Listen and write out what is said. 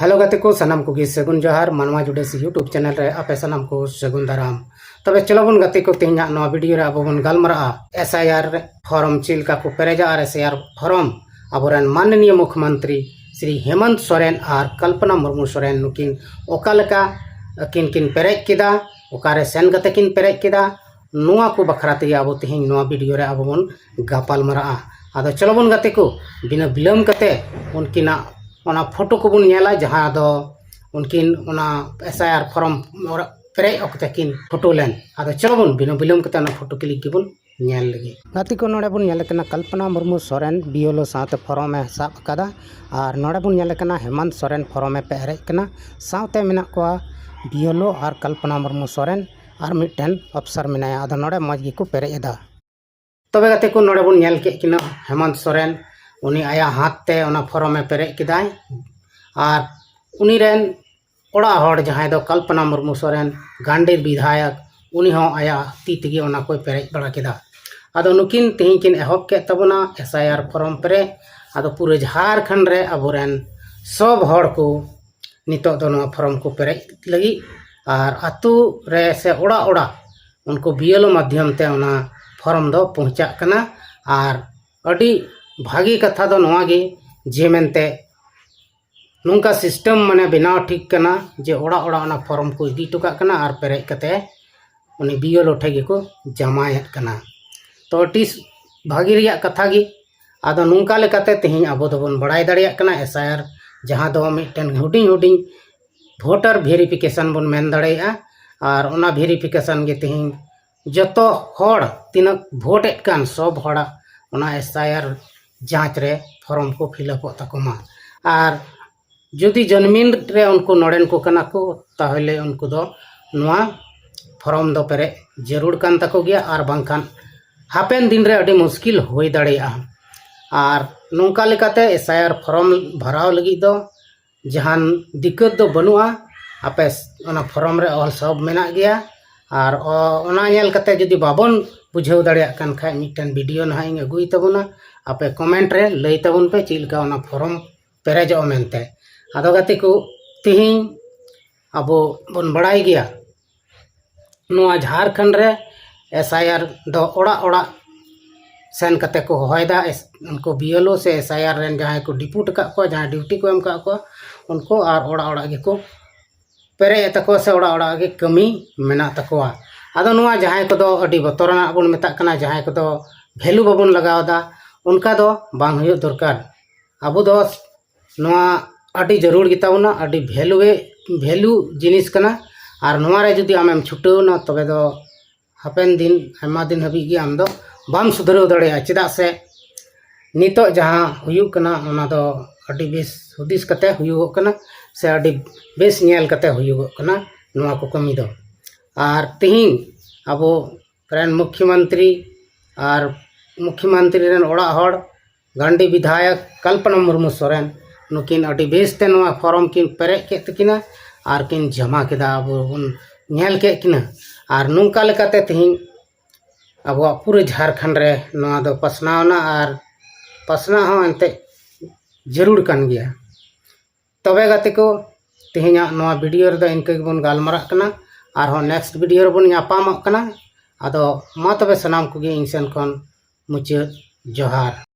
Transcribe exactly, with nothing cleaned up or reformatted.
Hello ᱜᱟᱛᱮ ᱠᱚ, ᱥᱟᱱᱟᱢ ᱠᱚᱜᱮ ᱥᱟᱹᱜᱩᱱ ᱡᱚᱦᱟᱨ᱾ ᱢᱟᱱᱣᱟ ᱡᱩᱰᱮᱥᱤ YouTube ᱪᱮᱱᱮᱞ ᱨᱮ ᱟᱯᱮ ᱥᱟᱱᱟᱢ ᱠᱚ ᱥᱟᱹᱜᱩᱱ ᱫᱟᱨᱟᱢ᱾ ᱛᱚᱵᱮ ᱪᱚᱞᱚ ᱵᱚᱱ ᱜᱟᱛᱮ ᱠᱚ, ᱛᱮᱦᱮᱧᱟᱜ ᱱᱚᱣᱟ ᱵᱷᱤᱰᱤᱭᱳ ᱨᱮ ᱟᱵᱚ ᱵᱚᱱ ᱜᱟᱞᱢᱟᱨᱟᱜᱼᱟ ᱮᱥ ᱟᱭ ᱟᱨ ᱯᱷᱚᱨᱚᱢ ᱪᱮᱫ ᱞᱮᱠᱟ ᱠᱚ ᱯᱮᱨᱮᱡᱟ ᱟᱨ ᱮᱥ ᱟᱭ ᱟᱨ ᱯᱷᱚᱨᱚᱢ ᱟᱵᱚᱨᱮᱱ ᱢᱟᱱᱱᱤᱭᱚ ᱢᱩᱠᱷᱭᱚᱢᱚᱱᱛᱨᱤ ᱥᱨᱤ ᱦᱮᱢᱚᱱᱛ ᱥᱚᱨᱮᱱ ᱟᱨ ᱠᱚᱞᱯᱚᱱᱟ ᱢᱩᱨᱢᱩ ᱥᱚᱨᱮᱱ ᱱᱩᱠᱤᱱ ᱚᱠᱟ ᱞᱮᱠᱟ ᱟᱹᱠᱤᱱ ᱠᱤᱱ ᱯᱮᱨᱮᱡ ᱠᱮᱫᱟ, ᱚᱠᱟᱨᱮ ᱥᱮᱱ ᱠᱟᱛᱮ ᱠᱤᱱ ᱯᱮᱨᱮᱡ ᱠᱮᱫᱟ, ᱱᱚᱣᱟ ᱠᱚ ᱵᱟᱠᱷᱨᱟ ᱛᱮᱜᱮ ᱟᱵᱚ ᱛᱮᱦᱮᱧ ᱱᱚᱣᱟ ᱵᱷᱤᱰᱤᱭᱳ ᱨᱮ ᱟᱵᱚ ᱵᱚᱱ ᱜᱟᱯᱟᱞ ᱢᱟᱨᱟᱜᱼᱟ᱾ ᱟᱫᱚ ᱪᱚᱞᱚ ᱵᱚᱱ ᱜᱟᱛᱮ ᱠᱚ, ᱵᱤᱱᱟᱹ ᱵᱤᱞᱚᱢ ᱠᱟᱛᱮ ᱩᱱᱠᱤᱱᱟᱜ ᱚᱱᱟ ᱯᱷᱳᱴᱳ ᱠᱚᱵᱚᱱ ᱧᱮᱞᱟ, ᱡᱟᱦᱟᱸ ᱫᱚ ᱩᱱᱠᱤᱱ ᱚᱱᱟ ᱮᱥ ᱟᱭ ᱟᱨ ᱯᱷᱚᱨᱚᱢ ᱯᱮᱨᱮᱡ ᱚᱠᱛᱮ ᱠᱤᱱ ᱯᱷᱳᱴᱳ ᱞᱮᱱ᱾ ᱟᱫᱚ ᱪᱚᱞᱚ ᱵᱚᱱ ᱵᱤᱱᱟᱹ ᱵᱤᱞᱚᱢ ᱠᱟᱛᱮ ᱚᱱᱟ ᱯᱷᱳᱴᱳ ᱠᱞᱤᱠ ᱜᱮᱵᱚᱱ ᱧᱮᱞ ᱞᱮᱜᱮ᱾ ᱜᱟᱛᱮ ᱠᱚ, ᱱᱚᱰᱮ ᱵᱚᱱ ᱧᱮᱞᱮ ᱠᱟᱱᱟ ᱠᱚᱞᱯᱚᱱᱟ ᱢᱩᱨᱢᱩ ᱥᱚᱨᱮᱱ ᱵᱤ ᱮᱞ ᱳ ᱥᱟᱶᱛᱮ ᱯᱷᱚᱨᱚᱢ ᱮ ᱥᱟᱵ ᱟᱠᱟᱫᱟ, ᱟᱨ ᱱᱚᱰᱮ ᱵᱚᱱ ᱧᱮᱞᱮ ᱠᱟᱱᱟ ᱦᱮᱢᱚᱱᱛ ᱥᱚᱨᱮᱱ ᱯᱷᱚᱨᱚᱢ ᱮ ᱯᱮᱨᱮᱡ ᱠᱟᱱᱟ᱾ ᱥᱟᱶᱛᱮ ᱢᱮᱱᱟᱜ ᱠᱚᱣᱟ ᱵᱤ ᱮᱞ ᱳ ᱟᱨ ᱠᱚᱞᱯᱚᱱᱟ ᱢᱩᱨᱢᱩ ᱥᱚᱨᱮᱱ ᱟᱨ ᱢᱤᱫᱴᱮᱱ ᱚᱯᱥᱟᱨ ᱢᱮᱱᱟᱭᱟ᱾ ᱟᱫᱚ ᱱᱚᱰᱮ ᱢᱚᱡᱽ ᱜᱮᱠᱚ ᱯᱮᱨᱮᱡ ᱮᱫᱟ᱾ ᱛᱚᱵᱮ ᱜᱟᱛᱮ ᱠᱚ, ᱱᱚᱰᱮ ᱵᱚᱱ ᱧᱮᱞ ᱠᱮᱫ ᱠᱤᱱᱟ ᱦᱮᱢᱚᱱᱛ ᱥᱚᱨᱮᱱ, ᱩᱱᱤ ᱟᱭᱟᱜ ᱦᱟᱛ ᱛᱮ ᱚᱱᱟ ᱯᱷᱚᱨᱚᱢ ᱮ ᱯᱮᱨᱮᱡ ᱠᱮᱫᱟᱭ, ᱟᱨ ᱩᱱᱤ ᱨᱮᱱ ᱚᱲᱟᱜ ᱦᱚᱲ ᱡᱟᱦᱟᱸᱭ ᱫᱚ ᱠᱚᱞᱯᱚᱱᱟ ᱢᱩᱨᱢᱩ ᱥᱚᱨᱮᱱ, ᱜᱟᱱᱰᱤᱨ ᱵᱤᱫᱷᱟᱭᱚᱠ, ᱩᱱᱤ ᱦᱚᱸ ᱟᱭᱟᱜ ᱛᱤ ᱛᱮᱜᱮ ᱚᱱᱟ ᱠᱚᱭ ᱯᱮᱨᱮᱡ ᱵᱟᱲᱟ ᱠᱮᱫᱟ᱾ ᱟᱫᱚ ᱱᱩᱠᱤᱱ ᱛᱮᱦᱮᱧ ᱠᱤᱱ ᱮᱦᱚᱵ ᱠᱮᱫ ᱛᱟᱵᱚᱱᱟ ᱮᱥ ᱟᱭ ᱟᱨ ᱯᱷᱚᱨᱚᱢ ᱯᱮᱨᱮᱡ᱾ ᱟᱫᱚ ᱯᱩᱨᱟᱹ ᱡᱷᱟᱲᱠᱷᱚᱸᱰ ᱨᱮ ᱟᱵᱚᱨᱮᱱ ᱥᱚᱵ ᱦᱚᱲ ᱠᱚ ᱱᱤᱛᱚᱜ ᱫᱚ ᱱᱚᱣᱟ ᱯᱷᱚᱨᱚᱢ ᱠᱚ ᱯᱮᱨᱮᱡ ᱞᱟᱹᱜᱤᱫ, ᱟᱨ ᱟᱹᱛᱩ ᱨᱮ ᱥᱮ ᱚᱲᱟᱜ ᱚᱲᱟᱜ ᱩᱱᱠᱩ ᱵᱤ ᱮᱞ ᱳ ᱢᱟᱫᱽᱫᱷᱚᱢ ᱛᱮ ᱚᱱᱟ ᱯᱷᱚᱨᱚᱢ ᱫᱚ ᱯᱚᱦᱪᱟᱜ ᱠᱟᱱᱟ᱾ ᱟᱨ ᱟᱹᱰᱤ ᱵᱷᱟᱹᱜᱤ ᱠᱟᱛᱷᱟ ᱫᱚ ᱱᱚᱣᱟ ᱜᱮ ᱡᱮ ᱢᱮᱱᱛᱮ ᱱᱚᱝᱠᱟ ᱥᱤᱥᱴᱮᱢ ᱢᱟᱱᱮ ᱵᱮᱱᱟᱣ ᱴᱷᱤᱠ ᱠᱟᱱᱟ ᱡᱮ ᱚᱲᱟᱜ ᱚᱲᱟᱜ ᱚᱱᱟ ᱯᱷᱚᱨᱚᱢ ᱠᱚ ᱤᱫᱤ ᱦᱚᱴᱚ ᱠᱟᱜ ᱠᱟᱱᱟ ᱟᱨ ᱯᱮᱨᱮᱡ ᱠᱟᱛᱮ ᱩᱱᱤ ᱵᱤ ᱮᱞ ᱳ ᱴᱷᱮᱡ ᱜᱮᱠᱚ ᱡᱟᱢᱟᱭᱮᱫ ᱠᱟᱱᱟ᱾ ᱛᱚ ᱟᱹᱰᱤ ᱵᱷᱟᱹᱜᱤ ᱨᱮᱭᱟᱜ ᱠᱟᱛᱷᱟ ᱜᱮ᱾ ᱟᱫᱚ ᱱᱚᱝᱠᱟ ᱞᱮᱠᱟᱛᱮ ᱛᱮᱦᱮᱧ ᱟᱵᱚ ᱫᱚᱵᱚᱱ ᱵᱟᱲᱟᱭ ᱫᱟᱲᱮᱭᱟᱜ ᱠᱟᱱᱟ ᱮᱥ ᱟᱭ ᱟᱨ ᱡᱟᱦᱟᱸ ᱫᱚ ᱢᱤᱫᱴᱮᱱ ᱦᱩᱰᱤᱧ ᱦᱩᱰᱤᱧ ᱵᱷᱳᱴᱟᱨ ᱵᱷᱮᱨᱤᱯᱷᱤᱠᱮᱥᱚᱱ ᱵᱚᱱ ᱢᱮᱱ ᱫᱟᱲᱮᱭᱟᱜᱼᱟ, ᱟᱨ ᱚᱱᱟ ᱵᱷᱮᱨᱤᱯᱷᱤᱠᱮᱥᱚᱱ ᱜᱮ ᱛᱮᱦᱮᱧ ᱡᱚᱛᱚ ᱦᱚᱲ ᱛᱤᱱᱟᱹᱜ ᱵᱷᱳᱴ ᱮᱫ ᱠᱟᱱ ᱥᱚᱵ ᱦᱚᱲᱟᱜ ᱚᱱᱟ ᱮᱥ ᱟᱭ ᱟᱨ ᱡᱟᱸᱪ ᱨᱮ ᱯᱷᱚᱨᱚᱢ ᱠᱚ ᱯᱷᱤᱞᱟᱯᱚᱜ ᱛᱟᱠᱚ ᱢᱟ᱾ ᱟᱨ ᱡᱩᱫᱤ ᱡᱚᱱᱢᱤᱱ ᱨᱮ ᱩᱱᱠᱩ ᱱᱚᱰᱮᱱ ᱠᱚ ᱠᱟᱱᱟ ᱠᱚ, ᱛᱟᱦᱚᱞᱮ ᱩᱱᱠᱩ ᱫᱚ ᱱᱚᱣᱟ ᱯᱷᱚᱨᱚᱢ ᱫᱚ ᱯᱮᱨᱮᱡ ᱡᱟᱹᱨᱩᱲ ᱠᱟᱱ ᱛᱟᱠᱚ ᱜᱮᱭᱟ, ᱟᱨ ᱵᱟᱝᱠᱷᱟᱱ ᱦᱟᱯᱮᱱ ᱫᱤᱱ ᱨᱮ ᱟᱹᱰᱤ ᱢᱩᱥᱠᱤᱞ ᱦᱩᱭ ᱫᱟᱲᱮᱭᱟᱜᱼᱟ᱾ ᱟᱨ ᱱᱚᱝᱠᱟ ᱞᱮᱠᱟᱛᱮ ᱮᱥ ᱟᱭ ᱟᱨ ᱯᱷᱚᱨᱚᱢ ᱵᱷᱟᱨᱟᱣ ᱞᱟᱹᱜᱤᱫ ᱫᱚ ᱡᱟᱦᱟᱱ ᱫᱤᱠᱠᱟᱹᱛ ᱫᱚ ᱵᱟᱹᱱᱩᱜᱼᱟ᱾ ᱟᱯᱮ ᱚᱱᱟ ᱯᱷᱚᱨᱚᱢ ᱨᱮ ᱚᱞ ᱥᱚᱵ ᱢᱮᱱᱟᱜ ᱜᱮᱭᱟ᱾ ᱟᱨ ᱚ-, ᱚᱱᱟ ᱧᱮᱞ ᱠᱟᱛᱮ ᱡᱩᱫᱤ ᱵᱟᱵᱚᱱ ᱵᱩᱡᱷᱟᱹᱣ ᱫᱟᱲᱮᱭᱟᱜ ᱠᱟᱱ ᱠᱷᱟᱡ, ᱢᱤᱫᱴᱮᱱ ᱵᱷᱤᱰᱤᱭᱳ ᱱᱟᱦᱟᱜ ᱤᱧ ᱟᱹᱜᱩᱭ ᱛᱟᱵᱚᱱᱟ᱾ ᱟᱯᱮ ᱠᱚᱢᱮᱱᱴ ᱨᱮ ᱞᱟᱹᱭ ᱛᱟᱵᱚᱱ ᱯᱮ ᱪᱮᱫ ᱞᱮᱠᱟ ᱚᱱᱟ ᱯᱷᱚᱨᱚᱢ ᱯᱮᱨᱮᱡᱚᱜᱼᱟ ᱢᱮᱱᱛᱮ᱾ ᱟᱫᱚ ᱜᱟᱛᱮ ᱠᱚ, ᱛᱤᱦᱤᱧ ᱟᱵᱚ ᱵᱚᱱ ᱵᱟᱲᱟᱭ ᱜᱮᱭᱟ, ᱱᱚᱣᱟ ᱡᱷᱟᱲᱠᱷᱚᱸᱰ ᱨᱮ ᱮᱥ ᱟᱭ ᱟᱨ ᱫᱚ ᱚᱲᱟᱜ ᱚᱲᱟᱜ ᱥᱮᱱ ᱠᱟᱛᱮ ᱠᱚ ᱦᱚᱦᱚᱭᱮᱫᱟ᱾ ᱩᱱᱠᱩ ᱵᱤ ᱮᱞ ᱳ ᱥᱮ ᱮᱥ ᱟᱭ ᱟᱨ ᱨᱮᱱ ᱡᱟᱦᱟᱸᱭ ᱠᱚ ᱰᱤᱯᱩᱴ ᱟᱠᱟᱫ ᱠᱚᱣᱟ, ᱡᱟᱦᱟᱸᱭ ᱰᱤᱭᱩᱴᱤ ᱠᱚ ᱮᱢ ᱟᱠᱟᱫ ᱠᱚᱣᱟ, ᱩᱱᱠᱩ ᱟᱨ ᱚᱲᱟᱜ ᱚᱲᱟᱜ ᱜᱮᱠᱚ ᱯᱮᱨᱮᱡ ᱮᱫ ᱛᱟᱠᱚᱣᱟ ᱥᱮ ᱚᱲᱟᱜ ᱚᱲᱟᱜ ᱜᱮ ᱠᱟᱹᱢᱤ ᱢᱮᱱᱟᱜ ᱛᱟᱠᱚᱣᱟ᱾ ᱟᱫᱚ ᱱᱚᱣᱟ ᱡᱟᱦᱟᱸᱭ ᱠᱚᱫᱚ ᱟᱹᱰᱤ ᱵᱚᱛᱚᱨᱟᱱᱟᱜ ᱵᱚᱱ ᱢᱮᱛᱟᱜ ᱠᱟᱱᱟ, ᱡᱟᱦᱟᱸᱭ ᱠᱚᱫᱚ ᱵᱷᱮᱞᱩ ᱵᱟᱵᱚᱱ ᱞᱟᱜᱟᱣ ᱮᱫᱟ, ᱚᱱᱠᱟ ᱫᱚ ᱵᱟᱝ ᱦᱩᱭᱩᱜ ᱫᱚᱨᱠᱟᱨ᱾ ᱟᱵᱚ ᱫᱚ ᱱᱚᱣᱟ ᱟᱹᱰᱤ ᱡᱟᱹᱨᱩᱲ ᱜᱮᱛᱟ ᱵᱚᱱᱟ, ᱟᱹᱰᱤ ᱵᱷᱮᱞᱩ ᱜᱮ, ᱵᱷᱮᱞᱩ ᱡᱤᱱᱤᱥ ᱠᱟᱱᱟ᱾ ᱟᱨ ᱱᱚᱣᱟ ᱨᱮ ᱡᱩᱫᱤ ᱟᱢᱮᱢ ᱪᱷᱩᱴᱟᱹᱣ ᱮᱱᱟ, ᱛᱚᱵᱮ ᱫᱚ ᱦᱟᱯᱮᱱ ᱫᱤᱱ ᱟᱭᱢᱟ ᱫᱤᱱ ᱦᱟᱹᱵᱤᱡ ᱜᱮ ᱟᱢ ᱫᱚ ᱵᱟᱢ ᱥᱩᱫᱷᱨᱟᱹᱣ ᱫᱟᱲᱮᱭᱟᱜᱼᱟ᱾ ᱪᱮᱫᱟᱜ ᱥᱮ ᱱᱤᱛᱚᱜ ᱡᱟᱦᱟᱸ ᱦᱩᱭᱩᱜ ᱠᱟᱱᱟ, ᱚᱱᱟ ᱫᱚ ᱟᱹᱰᱤ ᱵᱮᱥ ᱦᱩᱫᱤᱥ ᱠᱟᱛᱮ ᱦᱩᱭᱩᱜᱚᱜ ᱠᱟᱱᱟ ᱥᱮ ᱟᱹᱰᱤ ᱵᱮᱥ ᱧᱮᱞ ᱠᱟᱛᱮ ᱦᱩᱭᱩᱜᱚᱜ ᱠᱟᱱᱟ ᱱᱚᱣᱟ ᱠᱚ ᱠᱟᱹᱢᱤ ᱫᱚ᱾ ᱟᱨ ᱛᱤᱦᱤᱧ ᱟᱵᱚ ᱨᱮᱱ ᱢᱩᱠᱷᱭᱚᱢᱚᱱᱛᱨᱤ ᱟᱨ ᱢᱩᱠᱷᱭᱚᱢᱚᱱᱛᱨᱤ ᱨᱮᱱ ᱚᱲᱟᱜ ᱦᱚᱲ, ᱜᱟᱱᱰᱤ ᱵᱤᱫᱷᱟᱭᱚᱠ ᱠᱚᱞᱯᱚᱱᱟ ᱢᱩᱨᱢᱩ ᱥᱚᱨᱮᱱ, ᱱᱩᱠᱤᱱ ᱟᱹᱰᱤ ᱵᱮᱥ ᱛᱮ ᱱᱚᱣᱟ ᱯᱷᱚᱨᱚᱢ ᱠᱤᱱ ᱯᱮᱨᱮᱡ ᱠᱮᱫ ᱛᱟᱹᱠᱤᱱᱟ ᱟᱨ ᱠᱤᱱ ᱡᱚᱢᱟ ᱠᱮᱫᱟ᱾ ᱟᱵᱚ ᱵᱚᱱ ᱧᱮᱞ ᱠᱮᱫ ᱠᱤᱱᱟ᱾ ᱟᱨ ᱱᱚᱝᱠᱟ ᱞᱮᱠᱟᱛᱮ ᱛᱤᱦᱤᱧ ᱟᱵᱚᱣᱟᱜ ᱯᱩᱨᱟᱹ ᱡᱷᱟᱲᱠᱷᱚᱸᱰ ᱨᱮ ᱱᱚᱣᱟ ᱫᱚ ᱯᱟᱥᱱᱟᱣ ᱮᱱᱟ, ᱟᱨ ᱯᱟᱥᱱᱟᱣ ᱦᱚᱸ ᱮᱱᱛᱮᱫ ᱡᱟᱹᱨᱩᱲ ᱠᱟᱱ ᱜᱮᱭᱟ᱾ ᱛᱚᱵᱮ ᱜᱟᱛᱮ ᱠᱚ, ᱛᱮᱦᱮᱧᱟᱜ ᱱᱚᱣᱟ ᱵᱷᱤᱰᱤᱭᱳ ᱨᱮᱫᱚ ᱤᱱᱠᱟᱹ ᱜᱮᱵᱚᱱ ᱜᱟᱞᱢᱟᱨᱟᱜ ᱠᱟᱱᱟ᱾ ᱟᱨᱦᱚᱸ ᱱᱮᱠᱥᱴ ᱵᱷᱤᱰᱤᱭᱳ ᱨᱮᱵᱚᱱ ᱧᱟᱯᱟᱢᱚᱜ ᱠᱟᱱᱟ᱾ ᱟᱫᱚ ᱢᱟ ᱛᱚᱵᱮ ᱥᱟᱱᱟᱢ ᱠᱚᱜᱮ ᱤᱧ ᱥᱮᱱ ᱠᱷᱚᱱ ᱢᱩᱪᱟᱹᱫ ᱡᱚᱦᱟᱨ᱾